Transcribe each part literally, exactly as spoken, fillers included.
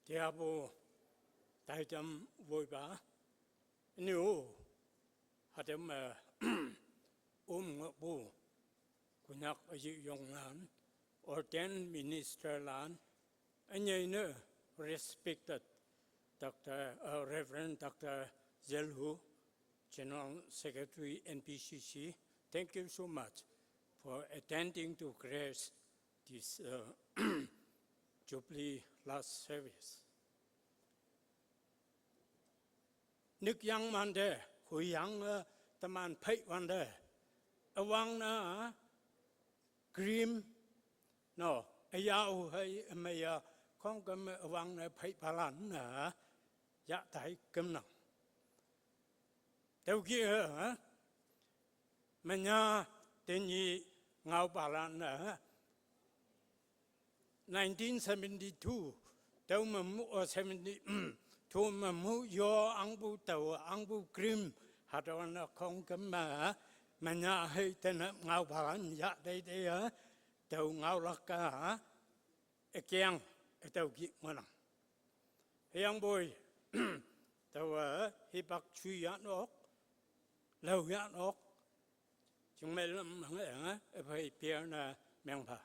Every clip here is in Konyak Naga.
Tiapu taitam voipa, niu hatam, eh, um ngohpu Konyak ayi yonglan, ordained ministerlan, anyai ne respected Doctor, uh, Reverend Doctor Zelu, General Secretary N B C C, thank you so much for attending to grace this, uh, Jubilee last service. Nik yang mande, hui yang, eh, teman phei wande. Awang na grim, no, ayau hai maya kong kam awang na phei palan na, ya tai kam nang. Tau ki, eh, manya tenyi ngau palan na, nineteen seventy-two, tau mamu, oh, seventy-two mamu yo angpu tau, angpu grim, hatau na kong kema, manya hei tena ngau palan ya dei dei ya, tau ngau laka, ekiang, etau ki manang. Heyang boy, tau, eh, hipak chui yan ok, lau yan ok, Jingmei lam hang eh, eh, pai pier na meng pa.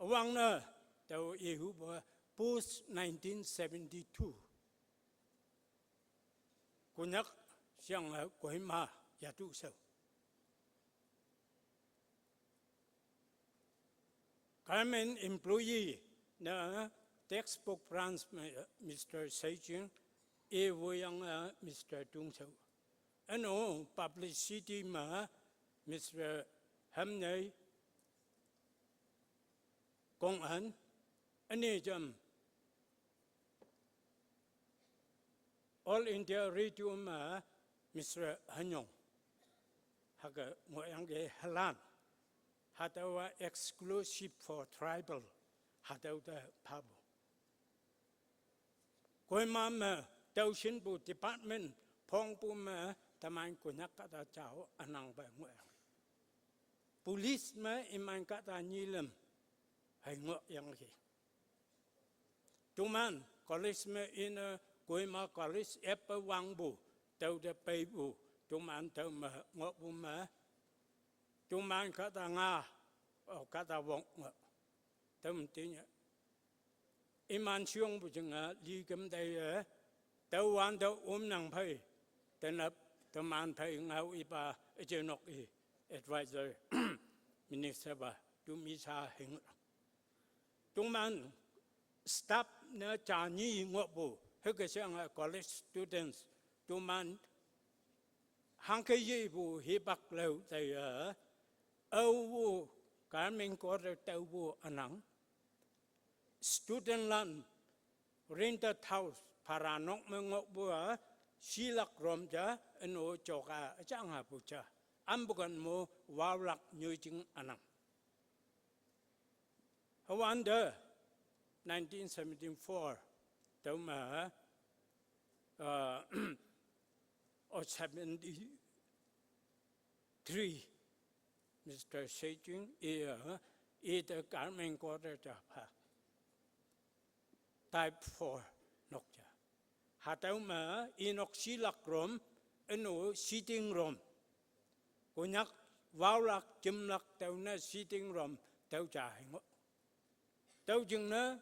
Awang na, tau ihu pa, post nineteen seventy-two. Konyak siang, eh, Kohima yatu sau. Government employee na textbook branch ma, Mister Seijing, e woyang, eh, Mister Tung sau. Ano publicity ma Mister Hamnei Kong An, ani jam All India Radio ma Mister Hanyong. Haka ngoyang ke halan. Hatau wa exclusive for tribal. Hatau ta pabu. Kohima ma tau shin bu department phong bu ma taman Konyak kata chao anang ba ngoyang. Police ma iman kata nyilam hai ngoyang ke. Tuman college ma ina Kohima College epa wang bu tau da pai bu tuman tau ma ngoh bu ma tuman kata nga o kata wong ngoh. Tau mtinya. Iman siung bu jing a li kam dai, eh, tau wan tau um nang phai. Tanap taman phai ngau ipa ejenok i advisor minister ba tu mi sa hing. Tuman staff na chani ngok bu heke siang a college students tuman hangke ye bu hipak lau tai a au bu karming quarter tau bu anang. Student lan rented house para nok me ngok bua silak rom ja eno choka chang ha pu cha. Am bukan mo wawlak nyuijing anang. Hawanda nineteen seventy-four tau ma, uh, or seventy-three, Mister Seijing, i, uh, i the garment quarter ja pa. Type four nok ja. Hatau ma i nok silak rom, eno sitting room. Konyak wawlak jimlak tau na sitting room tau ja hingo. Tau jing na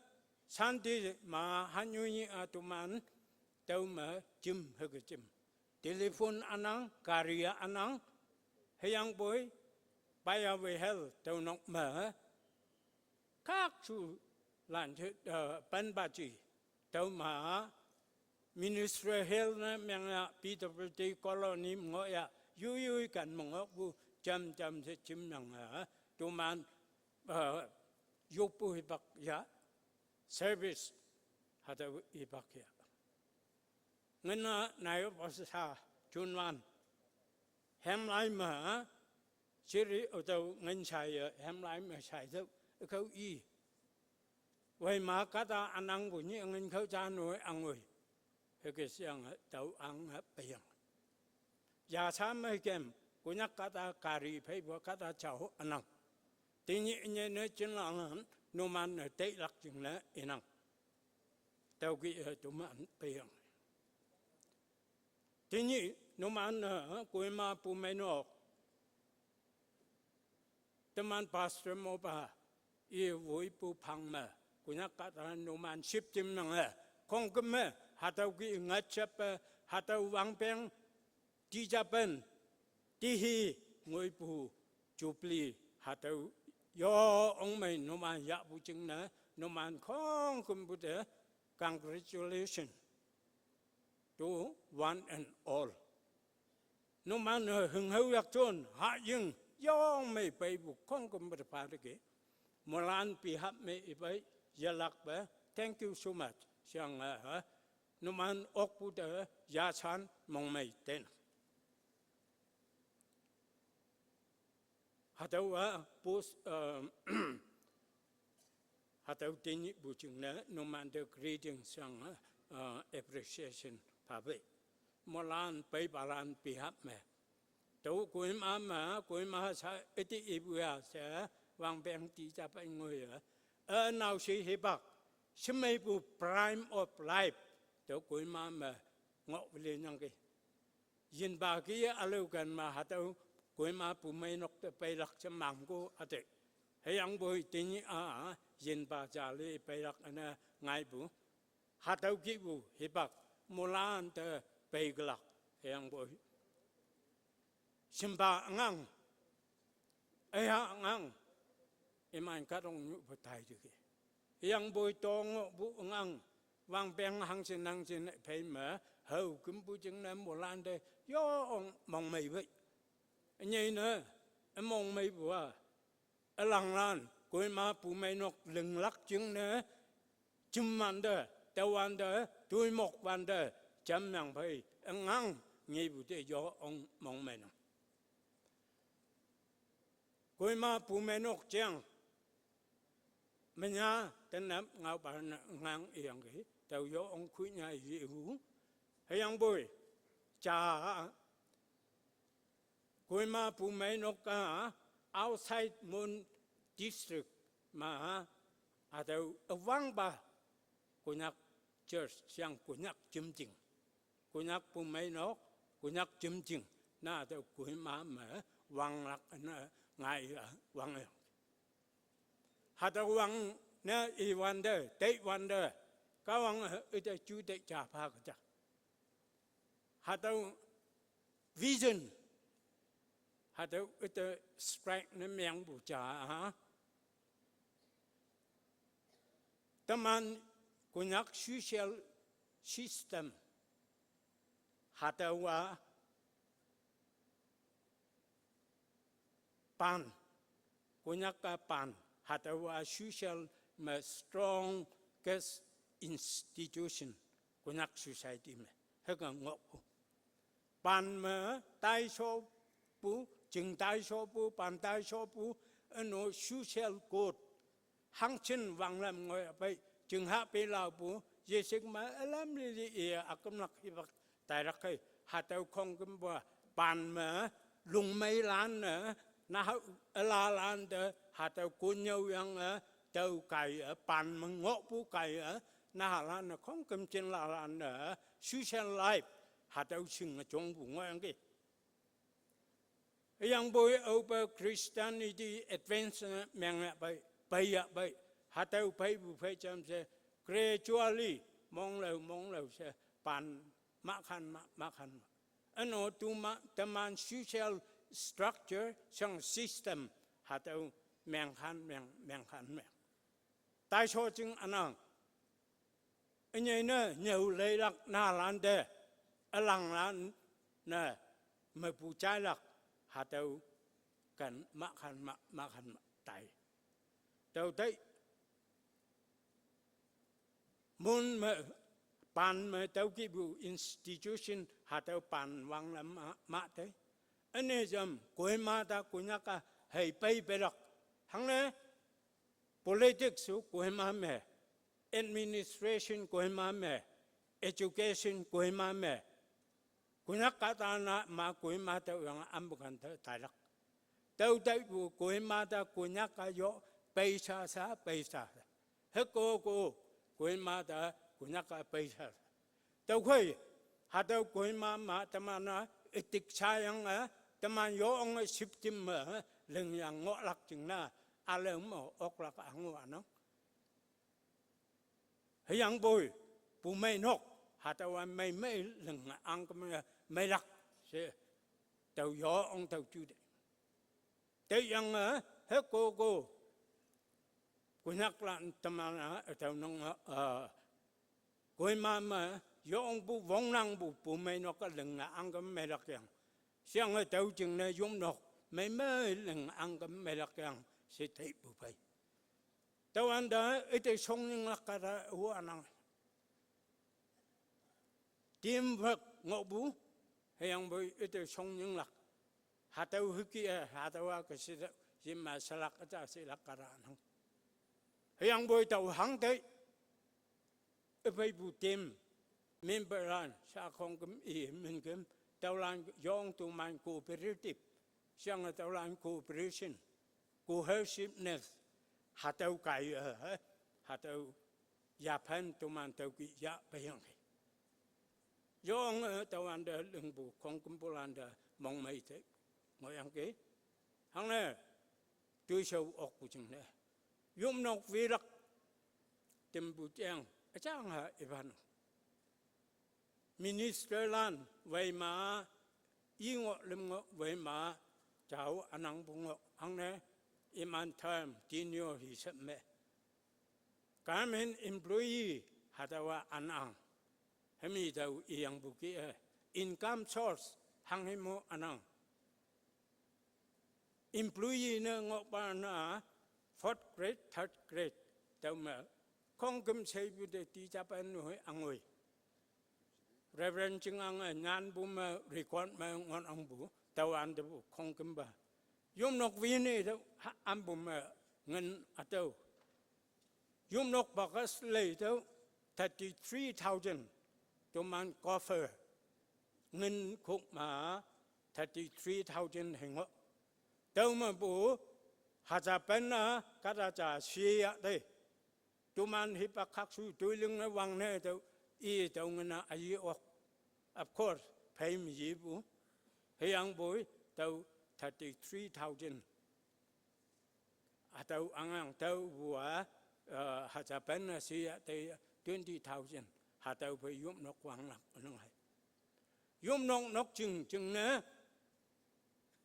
santi ma hanyu ni atuman tau ma jim hege jim. Telephone anang, kari anang, heyang boy, paya wehel tau nok ma, kak su lan, eh, pan baji, tau ma, Ministry Hill na meng ya P W D colony mo ya, yu yu kan mo ngok bu jam jam se jim nang ha, tuman, eh, yu pu hipak ya, service, hata hipak ya. Ngena nayo pasa sa junwan. Hem lai ma, siri otau ngen saya, hem lai ma saya tau, kau i. Wai ma kata anang bunyi ngen kau janu angui. Heke siang tau ang payang. Ya sama kem, Konyak kata kari pai bu kata chao anang. Tinyi nye ne chin lang, numan ne tei lak jing ne inang. Tüoki, eh, toman peiyange. Tenyih numan-e, eh, Kohima pumeinok, teman pastor mopa, i woipu phang me, Konyak kahtalan numan shifting nange, khongküm me, hatüoki ngatshep-e, hatüo wangpeng, tijapen, tihi, ngoipu, jubilee, hatüo, yo, ongmei numan yahpu jingne, numan khongkümpu te, congratulation to one and all. Numan-e hünghao yakjon, haying, yongmei peipu khongkümpu te phateki. Moilan behalf me ipei, yelakpe, thank you so much. Sheyange, eh, numan okpu te, yashan mongmei ten. Hatüowa, post, eh, hatüo tenyihpu jingne, numante greetings sheyange, eh, appreciation phapei. Moilan peipalan behalf me. Tüo Kohima me, Kohima sha üte ipu ya she, wangpeng tijape ngoiye. Ünaoshe hipak, shemeipu prime of life, tüo Kohima me, ngoh linyangki. Yinpa ki ülao ken me hatüo, Kohima pumeinok te peilak she mangko üte. Hüyangpoi tenyih-a, yinpa jali peilak üne ngaipu. Hatüo kihpu hipak, moilan te peikelak. Hüyangpoi shimpa üngang, üya üngang, iman kahtoknyupu taiteki. Hüyangpoi tongohpu üngang, wangpeng hangshin hangshin phei me, hao kümpu jingne moilante, yo, ong mongmei pei. Ünyei ne, ümongmeipu-a, ülanglan, Kohima pumeinok linglak jingne, jimwante, tüowante, toimok wante, jamyang phei, üngang, ngepu te yo ong mongmeinang. Kohima pumeinok jeng, menya tenap ngaopa ne üngang iyangki, tüo yo ong khunya yehu, hüyangpoi, ja, Kohima pumeinok-a outside Mon district me, hatüo üwangpa Konyak church sheyang Konyak jemjing. Konyak pumeinok, Konyak jemjing. Na hatüo Kohima me wanglak ne ngaiye wange. Hatüo wang ne iwante, teiwante, Kahwange üte ju tei ja pha keja. Hatüo vision, hatüo üte strike ne mengpu ja, ha? Teman Konyak social system, hatüowa pan, Konyak-a pan, hatüowa social me strongest institution, Konyak society me, hüke ngohpu. Pan me taishopu, ching taishopu, pan taishopu, üno social code, hangshin wanglam ngoi pei, chingha pei laopu, yeshik me ülam lili iye ükümlak hipak tailak kei, hatüo khongkümpu-a, pan me, lungmeilan-e, naha ülalan te, hatüo konnyüoyange, tüo kaiye, pan me ngohpu kaiye, nahalan-e khongküm jinlalan-e, social life, hatüo shinge jongpu ngohyangki. Hüyangpoi aope Christianity advance ne mengyahpei, peiyahpei, hatüo peipu phei jamshe, gradually, monglao monglao she, pan, mahkhan ma, mahkhan ma. Üno tuma, teman social structure, shang system, hatüo mengkhan meng, mengkhan meng. Taisho jing ünang. Ünyei ne nyüo leilak nahalante, ülanglan ne, mepu jailak, hatüo ken mahkhan ma, mahkhan ma tai. Tüo tei, Mon me, pan me tüokihpu institution hatüo pan wanglam ma, ma te. Üne jam Kohima ta Konyak-a hei pei peilak. Hangne politics-o Kohima me, administration Kohima me, education Kohima me, Konyak kahta na ma Kohima tüoyange ampu kan te tailak. Tüo taipu Kohima ta Konyak-a yo peisa sha, peisa sha. Hüko ko Kohima ta Konyak a peisa. Tüokhei, hatüo Kohima me teman-a, ütik sayang-e, teman yonge shiptim me, lingyang ngohlak jingne, ülao me oklak ango anang. Hüyangpoi, pumei nok, hatüowa meimei ling angkeme meilak, she, tao yong tao jute. Tüoyange, hekoko, Konyaklan teman-a, tüo nang, eh, Kohima me, yongpu, wongnangpu, pumei nok-a linge angkeme meilak yang. Sheyange tüo jingne yopnok, meimei linge angkeme meilak yang, she teipu pei. Tüowante, üte shongyinglak kahta wanang. Teamwork ngohpu, hüyangpoi üte shongyinglak. Hatüo hüke-e, hatüowa ke shi, shima shalak üja shilak kahta nang. Hüyangpoi tao hangtei, üpheipu team, memberlan, shakhong kem, i, min kem, tüolan yong toman cooperative, sheyange tüolan cooperation, cohesiveness, hatüo kaiye, hatüo yaphan toman tüoke yahpeiyangki. Yonge, eh, tüowante lingpu, khongkümpu lante mongmei te ngohyangki. Hangne, toishao okpu jingne, yopnok wilak, tempu jeng, üjang ha ipan. Ministerlan weima, i ngoh lüm ngoh weima, jao ünangpu ngoh hangne, iman term, tenure hisap me. Government employee hatüowa ünang. Hümi tao iyangpu ki-e, income source hanghe mo ünang. Employee ne ngohpa na fourth grade, third grade, tüome khongküm sheipu te teacher pen nu hei angoi. Reverend Chingange nyanpu me record me ngohnangpu, tüowantepu khongkümpa. Yopnok wine tüo ha ampu me ngin ütüo. Yopnok bakas lei tüo thirty-three thousand, toman coffer. Ngin khokma thirty-three thousand hei ngoh. Tüomepu, haja pen-a kahta ja shiya te. Toman hipak khakshu toiling ne wangne tüo, i tüo ngena ayi ok. Of course, phei me yipu. Hüyangpoi, tüo thirty-three thousand. Hatüo angang tüopu-a, eh, haja pen-a shiya te twenty thousand. Hatüo phei yopnok wanglak ünang hei. Yopnok nokjing jingne,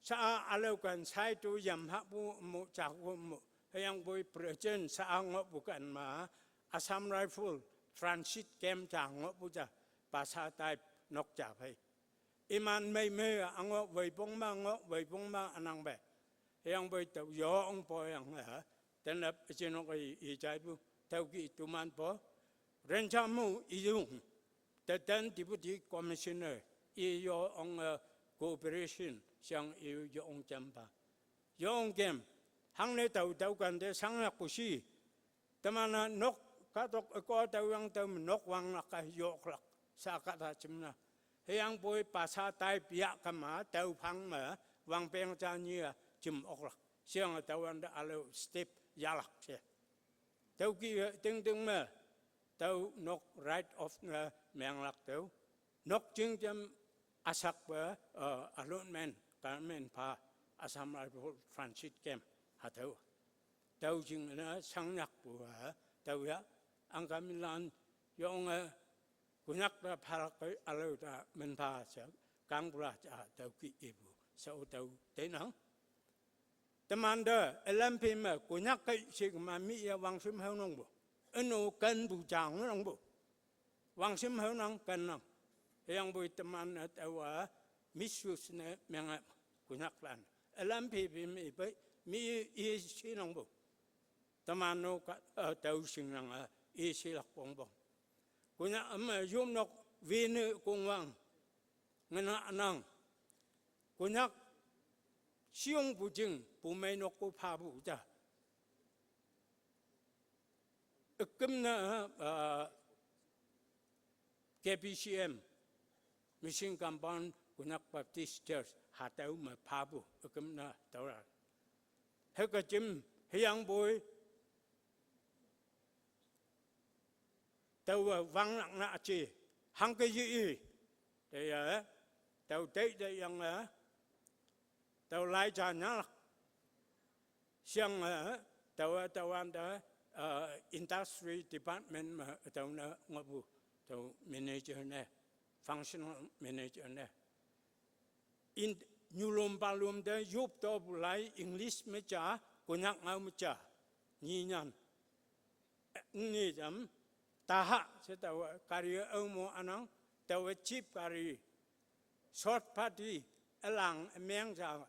sha-a ülao kan sai tu yam hahpu mo jaku mo. Hüyangpoi president sha-a ngohpu kan ma, Assam Rifle transit camp ja ngohpu ja, Basa type nok ja phei. Iman meimei-a ngoh weipong ma ngoh weipong ma ünangpe. Hüyangpoi tüo yong poyange, tenap jinok i, i jaipu, tüoki toman po. Renjamu iyong. Te ten Deputy Commissioner, i yonge cooperation, sheyange i yong jampa. Yong kem, hangne tao tüo kante shangyakpu shi. Teman-a nok kahtok üko tüoyang tüo nok wanglak-a yoklak. Sha kahta jimna. Hüyangpoi Basa type yahkema tüo phang me wangpeng ja nyi-a jim oklak. Sheyange tüowante ülao step yahlak she. Tüoki tingting me, tüo nok right of ne menglak tüo. Nok jing jam üsakpe, eh, allotment, government pha, Assam Rifle transit camp, hatüo. Tüo jingne shangyakpu-a, tüoya, angkamilan, yonge, Konyak te phalak pei ülao te minpha she, kangpula ja tüoki ipu, shao tüo teinang. Temante, ülampi me, Konyak kei shikma mi-e wangshim haonangpu. Üno kenpu jang nangpu. Wangshim haonang kennang. Hüyangpoi teman-e taowa misuse ne menge Konyaklan. Ülampi pi mi pei mi-e shinangpu. Teman-o ka, eh, tüo shingnange, eh, i shilak pongpong. Konyak me yopnok wine kongwang. Ngena ünang. Konyak shiyongpu jing, pumei nok-o phapu ja. Üküm ne, eh, K B C M, Mission Compound Konyak Baptist Church, hatüo me phapu, üküm ne taola. Hüke jim, hüyangpoi, Tau, uh, wang lak na chi. Hang ke yi i. Te ya, tau te te yang, uh, tau lai cha nya lak. Siang, uh, tau, uh, tau wan da, uh, industry department ma tau na ngabu. Tau manager ne. Functional manager ne. In, nyulum palum de yup to bulai English mecha, Konyak ngau mecha. Nyi nyan. Ni jam, taha, se tau kari au mo anang, tau chip kari, short party, elang, emeng ja,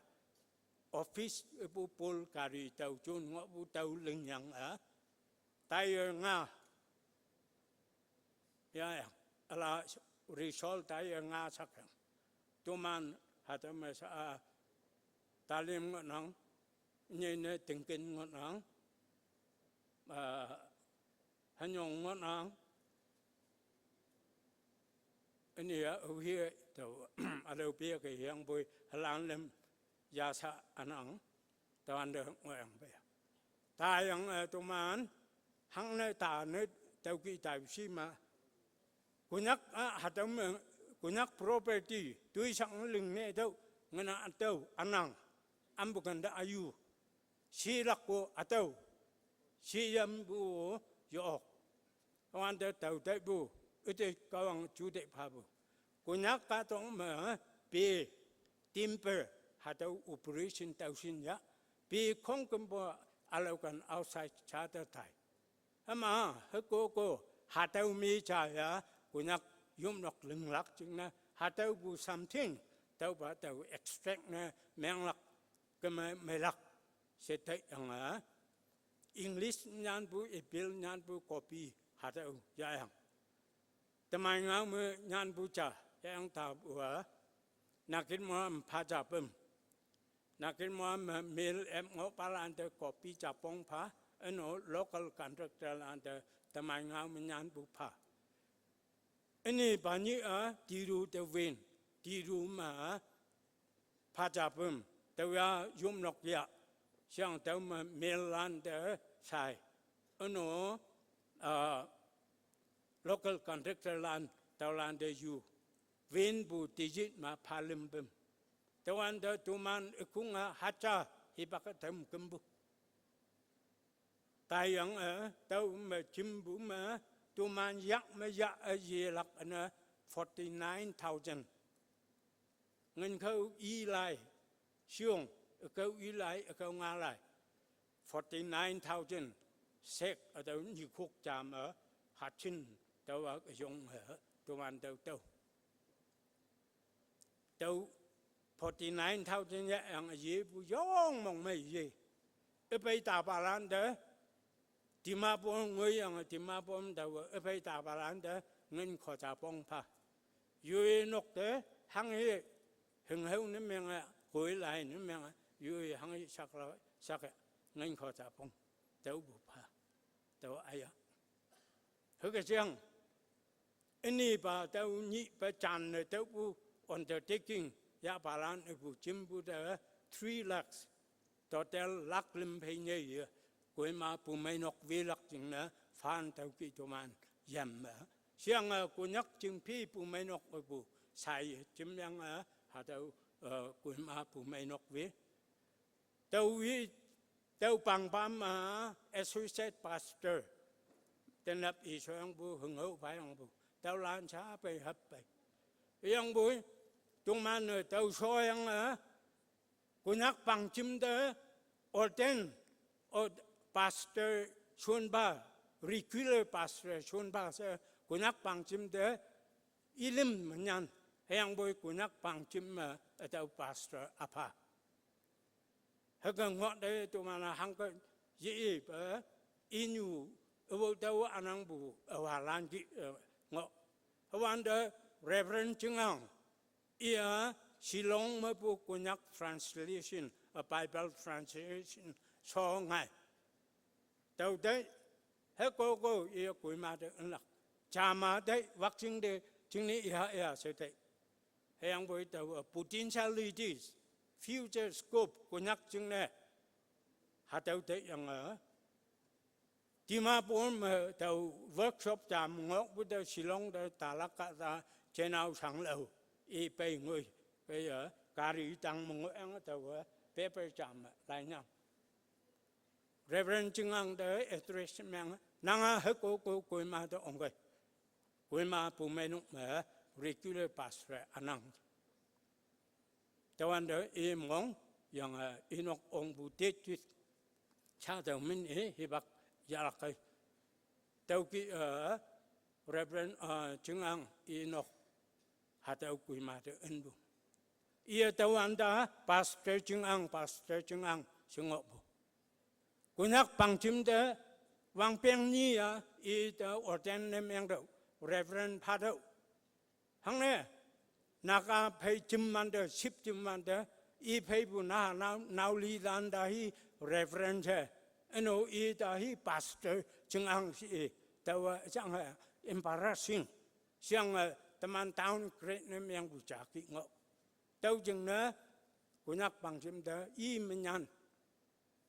office, epu pul kari, tau chun, ngo pu tau ling yang, eh. Tai nga, ya, ya, ala result tai nga sak yang. Tuman, hata mesa, ah, talim ngonang, nyene tingkin ngonang, ah, hanyong ngonang, ini ya, uhi, tau, ada upi ke yang bui, halan lem, yasa anang, tau anda ngoyang pe. Ta yang, eh, tuman, hang ne ta ne, tau ki tau si ma, Konyak, ah, hatau me, Konyak property, tui sang ling ne tau, ngena tau, anang, ambu kanda ayu, si lak ko atau, si yam bu yok. Wan te tau te bu, ite kawang chu te pha bu. Konyak ka tong me, pe, timber, hatau operation tau sin ya, pe kong kembo alau kan outside charter tai. Hama, heko ko, hatau mi cha ya, Konyak yum nok ling lak ching na, hatau bu something, tau ba tau extract na, meng lak, kema melak, se tai yang a, English nyan bu, epil nyan bu, copy, hatau ya yang. Temai ngau me nyan bu cha, ya yang ta bu a, nakin mo am pha cha pem. Nakin mo am mil em ngo palan te copy cha pong pha, eno local contractor lan te temai ngau me nyan bu pha. Ini banyi a, tiru te win, tiru ma, pha cha pem, tau ya yum nok ya, siang tau ma mil lan te sai. Eno, ah, local contractor lan, tau lan te yu. Win bu tijit ma pha lim pem. Tau wan te tuman ekung a hacha, hipak tem kembu. Tai yang, eh, tau me chim bu me, tuman yak me yak, eh, ye lak ana forty-nine thousand. Ngen kau i lai, siung, kau i lai, kau nga lai. Forty-nine thousand sek atau nyi khuk cham, eh, hachin, tau a yong, eh, tuman tau tau. Tau forty-nine thousand ya yang ye bu yong mong mai ye. E pai ta palan de, Dimapur ngui yang Dimapur da, e pai ta palan de, ngen ko cha pong pha. Yui nok te, hang ye, heng heu ne meng a, kui lai ne meng a, yui hang ye sak la, sak a, ngen ko cha pong. Tau bu pha. Tau aya. Heke siang, ini pa tau nyi pa chan ne tau bu undertaking, ya palan e bu chim bu te three lakhs, total lak lim pei nye ye, Kohima pu mai nok vi lak jing ne, fan tau ki tuman yam ma. Siang a Konyak jing pi pu mai nok e bu, sai chim yang a, ha tau, eh, Kohima pu mai nok vi. Tau i, tau pang pam a, associate pastor. Tenap i soyang bu, heng hau pa yang bu. Tau lan cha pai hap pai. Yang bu, tung man, eh, tau soyang a, Konyak pang chim te, ordain, or pastor sun ba, regular pastor sun ba se, Konyak pang chim te, ilim menyan, yang bu Konyak pang chim, eh, tau pastor apa. Heke ngo de tu mana hangke yi i pe inyu ewo tau anang bu ewa lan ki, eh, ngo. Wan de Reverend Chingang, ia Shillong me bu Konyak translation, a Bible translation, so ngai. Tau de, he ko ko ia Kohima de enlak. Chama de, wak ching de, ching ni ia ia se de. He yang boi tau, uh, potentialities, future scope, Konyak ching ne. Ha tau de yang, uh, Dimapur me tüo workshop ja me ngohpu tüo Shillong te talak kahta Jenao Shanglao i pei ngoi, pei-e gari tang me ngohyang taowe paper ja me lainyang. Reverend Chingang te address meng, nanga hükoko Kohima te ongkei. Kohima pumeinok me regular pastor ünang. Tüowante i mong, yange inok ongpu date sha tüo min i hipak yalakkei. Tüokih-e Reverend, eh, Chingang inok hatüo Kohima te enpu. Iye tüowante Pastor Chingang, Pastor Chingang she ngohpu. Konyak pangjim te wangpeng nyi-a ite ordain ne mengtüoh, Reverend phatüoh. Hangne Naga phei jemmante, ship jemmante, i pheipu naha nao, naolilan te hi Reverend she, üno i te hi Pastor Chingang she i, taowe jange embarrassing. Sheyange teman downgrade ne mengpu ja kih ngoh. Tüo jingne Konyak pangjim te i menyan.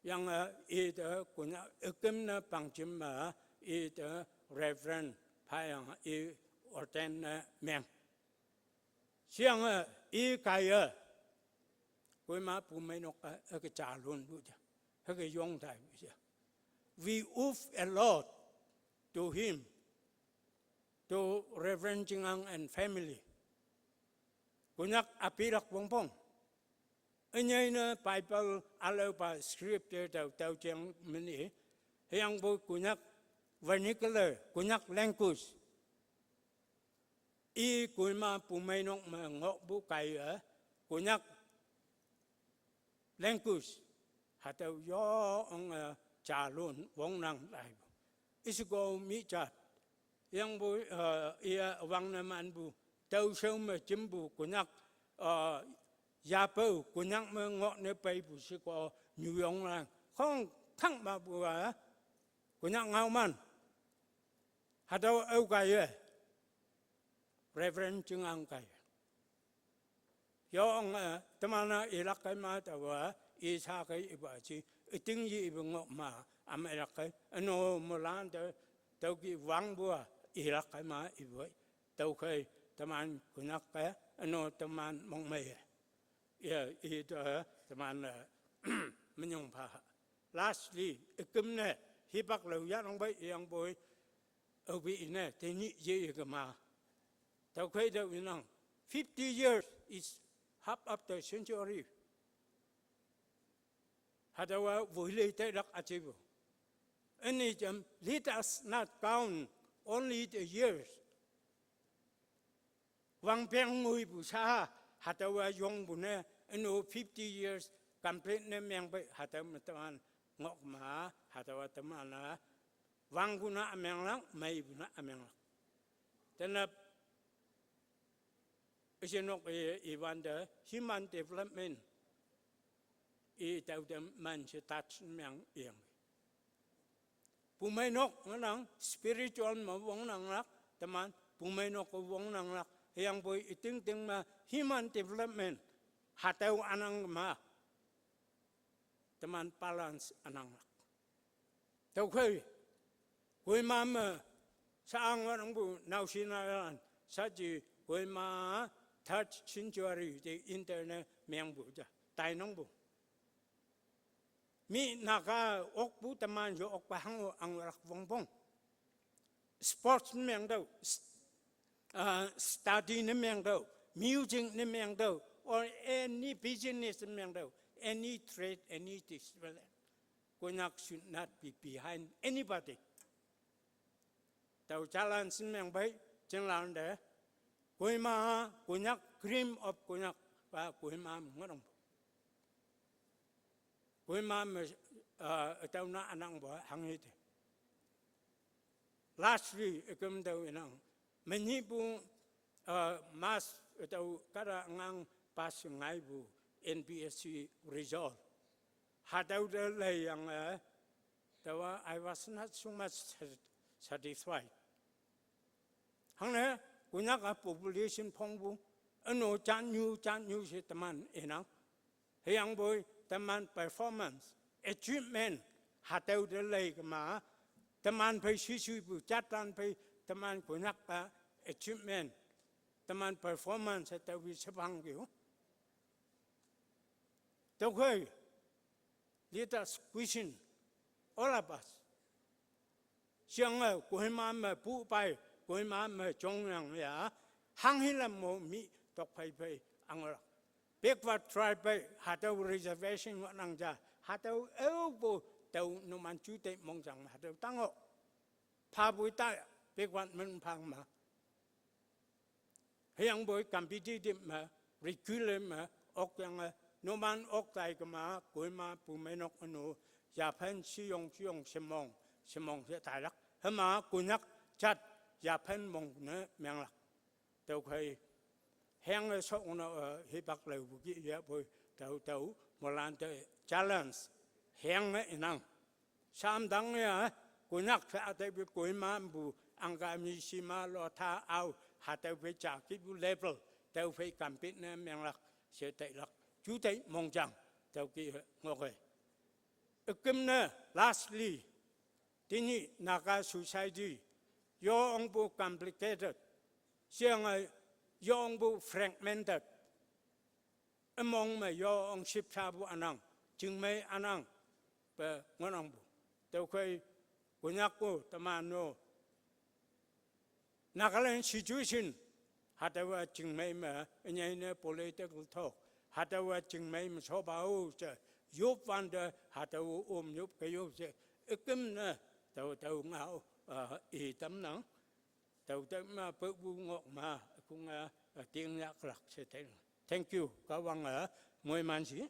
Yange ite Konyak üküm ne pangjim me ite Reverend phayange i ordain ne meng. Sheyange i kaiye Kohima pumeinok-e hüke jalonpu ja, hüke yong taipu ja. We owe a lot to him, to Reverend Chingang and family. Konyak apilak wongpong. Ünyei ne Bible ülaopa scripture tao, tüo jeng meni, hüyangpoi Konyak vernacular, Konyak language. I Kohima pumeinok me ngohpu kaiye, Konyak language hatüo yonge jalon wongnang laipu. Isheko mi jat. Hüyangpoi, eh, iye wangne manpu, tüoshao me jimpu Konyak, eh, yapao Konyak me ngohne peipu sheko nyuyonglan. Khongkang mepu-a, Konyak ngaoman. Hatüo ao kaiye, Reverend Chingang kaiye. Yonge, eh, teman-a ilak kei ma taowe, i sha kei ipa ji, üting yi ipu ngoh ma, am ilak kei, üno moilan te, tüokih wangpu-a, ilak kei ma ipu, tüokhei, teman Konyak-e, üno teman mongmeiye. Ye, ite, teman, eh, minyong pha. Lastly, üküm ne, hipak lao yahnang pei iyangpoi, aope ine, tenyih ye kema. Tüokhei tüo inang, fifty years is half of the century. Hatüowa woilei tailak üjipu. Üni jam, let us not count only the years. Wangpeng ngoipu sha, hatüowa yongpu ne, üno fifty years complete ne mengpei, hatüo me teman ngoh ma, hatüowa teman-a wangpu ne ümenglak, meipu ne ümenglak. Tenap üshenok i, iwante human development i tüo teman she touch meng iyang. Pumeinok ngohnang, spiritual me wongnanglak, teman pumeinok-e wongnanglak, hüyangpoi ütingting me human development, hatüo ünang ma, teman balance ünanglak. Tüokhei, Kohima me, sha ngohnangpu naoshinlan, shaji Kohima third century te internet mengpu ja, tainangpu. Mi Naga okpu teman yo okpa hango anglak wongpong. Sports ne mengtüoh, s-, uh, study ne mengtüoh, music ne mengtüoh, or any business ne mengtüoh, any trade, any discipline. Konyak should not be behind anybody. Tüo challenge ne mengpei, jinglante, Kohima, Konyak, cream of Konyak, pa Kohima ngohnangpu. Kohima me, uh, tüo na ünangpu hanghe te. Lastly, üküm tüo inang. Menyihpu, uh, mass tüo kahta ngang pass ngaipu N P S C result. Hatüo te leiyange, taowa I was not so much sat-, satisfied. Hangne, Konyak-a population phongpu, üno jannyu, jannyu she teman inang. Hüyangpoi teman performance, achievement, hatüo te lei kema, teman phei shisui pu jatlan phei teman Konyak a achievement, teman performance tüo pi shepang keo. Tüokhei, let us question, all of us. Shiyange Kohima me pu pai, Kohima me jongyang ya, hanghilam mo mi tokphei phei anglak. Backward tribe pei hatüo reservation wanang ja, hatüo aopu tao numan juteih mongjang hatüo tango. Phapoi ta backward men phang ma. Hüyangpoi competitive me, regular me, okyange, numan ok tai kema, Kohima pumeinok üno, yaphen shiyong shiyong shemong, shemong she tailak. Hüma Konyak jat yaphen mong ne menglak. Tüokhei, hüyange shok no, eh, hipak lepu ki yapoi, tao tao, moilan te challenge, hüyange inang. Samdang ya, Konyak she hatüo pi Kohima pu, Angami, Shima, Lotha, Ao, hatüo pi ja kipu level, tüo phei compete ne menglak, she tailak, juteih mongjang, tüo ki ngoke. Üküm ne, lastly, tenyih Naga society, yo ongpu complicated, shiyange yo ongpu fragmented, ümong me yo ong shipshapu ünang, chingmei ünang, pe ngohnangpu. Tüokhei Konyak-o teman-o Nagaland situation, hatüowa chingmei me, ünyei ne political talk, hatüowa chingmei me shopa-o she, yop wante, hatüo om yop ke yop she, üküm ne, tao tao ngao, ah, i tamnang, tao tao ma pepu ngok ma, kung a, ah, ting yaklak she teng. Thank you, Kahwange, moiman shi.